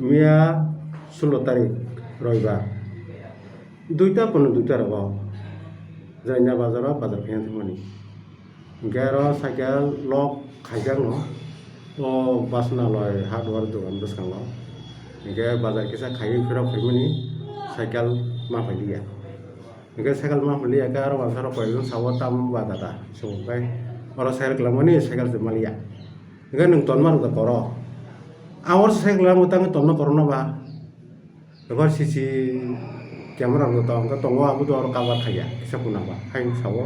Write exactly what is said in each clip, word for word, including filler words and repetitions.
Miya sullo tarik roibar duita pono duita rogo Jaina bazaro bazar khaina thangmani. Hinkhe aro cycle lock khaijakno o Basnaloi hardware dogan bwskango. Hinkhe bazar kisa khaiwi phirok phaimani cycle ma phailiya. Hinkhe cycle ma phailiya khe aro wansaro koijakno sao tamo ba dada hinwi sabo, hinkhe oro cycle kwlangmani cycle se maliya. Hinkhe nwng tonma rwkha koro. A oro cycle kwlangma tangwi tonma korokno ba. Ebo C C camera rok tong, hwnkhe tongo, abo do oro cover khaiya, kisa phunukba, hai sao.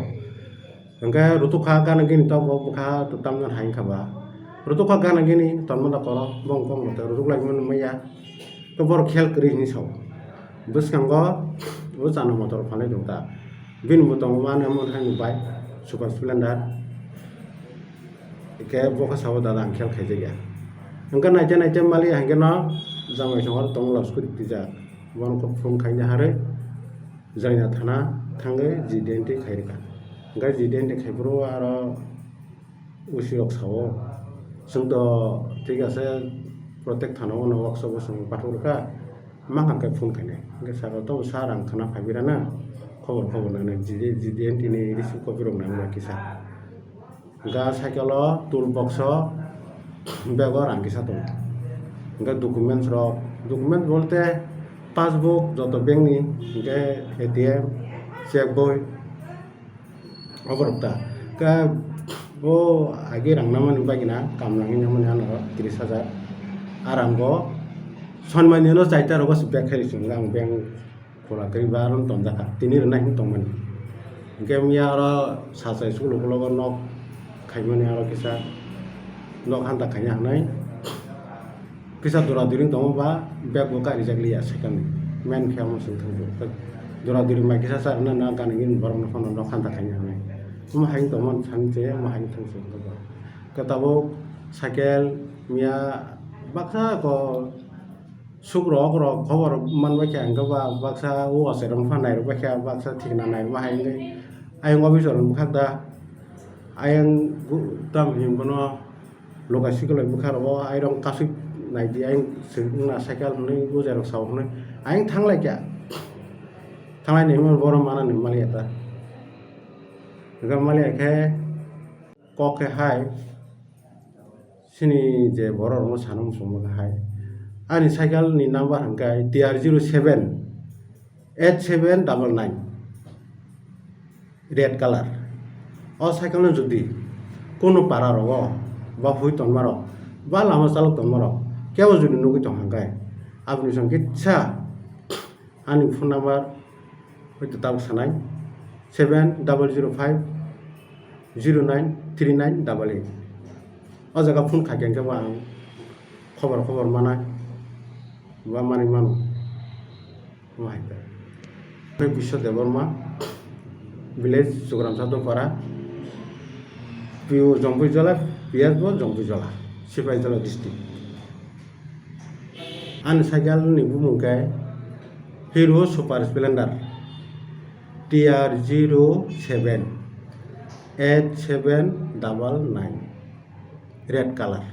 Hwnkhe rutuk kha gana gini tok bo bwkha to tamjani hai wngkha ba. Rutuk kha gana gini tonma da koro, bong kok mote rutuk lai mani maya. To borok khel kwrwi hinwi sao. Bwskango o chana motor phalnai tong ta. Bini bo tongo mani omo hai ni bike, Super Splendor. Hingke bo khe sao, "Dada, ang khel khaijakya." Hingke naite naite maliya hingke no jamai songwar tongo, lab scooty twijak. Bono kok phone khaina harwi Jaina thana thangwi G D N T khairikha. Hingke G D N T khaiphuru aro O C rok sao, "Chwng to thik ase, Protect thana o no workshop o chwng pathok rwkha, ma hwnkhe phone khainai." Hingke sir, "To sir, ang khwna phaibrana, khobor khobor nangnai, G D N T ni receipt copy rok nangnai kisa." Hingke cycle o tool box o bag o rang kisa tongo. Hingke documents rok, document bolte passbook joto bank ni, hingke A T M, check boi, oborok ta. Hingke o agi rang namani bagina kam nangwi namani anoro tris hajar. Arango sonmani no chaita rogo se bag khai rwchung ang bank. Khula kwrwi ba aro tonjak kha, tini rwna hinwi tongmani. Hingke miya aro sachai suklo ulo nok khaimani aro kisa nok hanta khaina hinwi kisa dura duri tongo ba bag bo karijak liya second ni main khe omo chwng thangkhe dura duri mai kisa cha rwna na gana gini borok no phano nok hanta khaina hinwi omo hai tongmani sani che omo hai thang se wngkha ba khe tabuk cycle miya baksa ko. Suk rok rok khobor man bai kha, hingke ba baksa o achairok wngpha nai rok bai kha, baksa thikna nai rok bai hai wngwi ayang office rok bwkhak da, ayang tam him bono loga sikol bai bwkha rogo, airok kasik nai di, ayang swk wngna cycle hwnwi o jairok sao hwnwi ayang thanglai kha, thanglai ni hwnwi bohrok mana ni maliya ta, hingke maliya khe kok khe hai. Chini je borok rokno sana muchungma khe hai. Ani cycle ni number hwnkhe T R zero seven eight seven double nine, red color. O cycle no jodi kunu para rogo ba hui tonma rok ba lama chalok tonma rok kebo jodi nugwi tong hwnkhe aboni song kisa ani phone number hoi to tabuk sanai seven double zero five zero nine three nine double eight. O jaga phone khaikhe hwnkhe bo ang khobor khobor manai ba manwi mano. Omo hai khe. Tei Biswa Debbarma, village Sugram Sadopara, P O Jompuijola, P S bo Jompuijola, Sipaijala district. Ani cycle ni bumung khe Hero Super Splendor T R zero seven eight seven double nine, red color.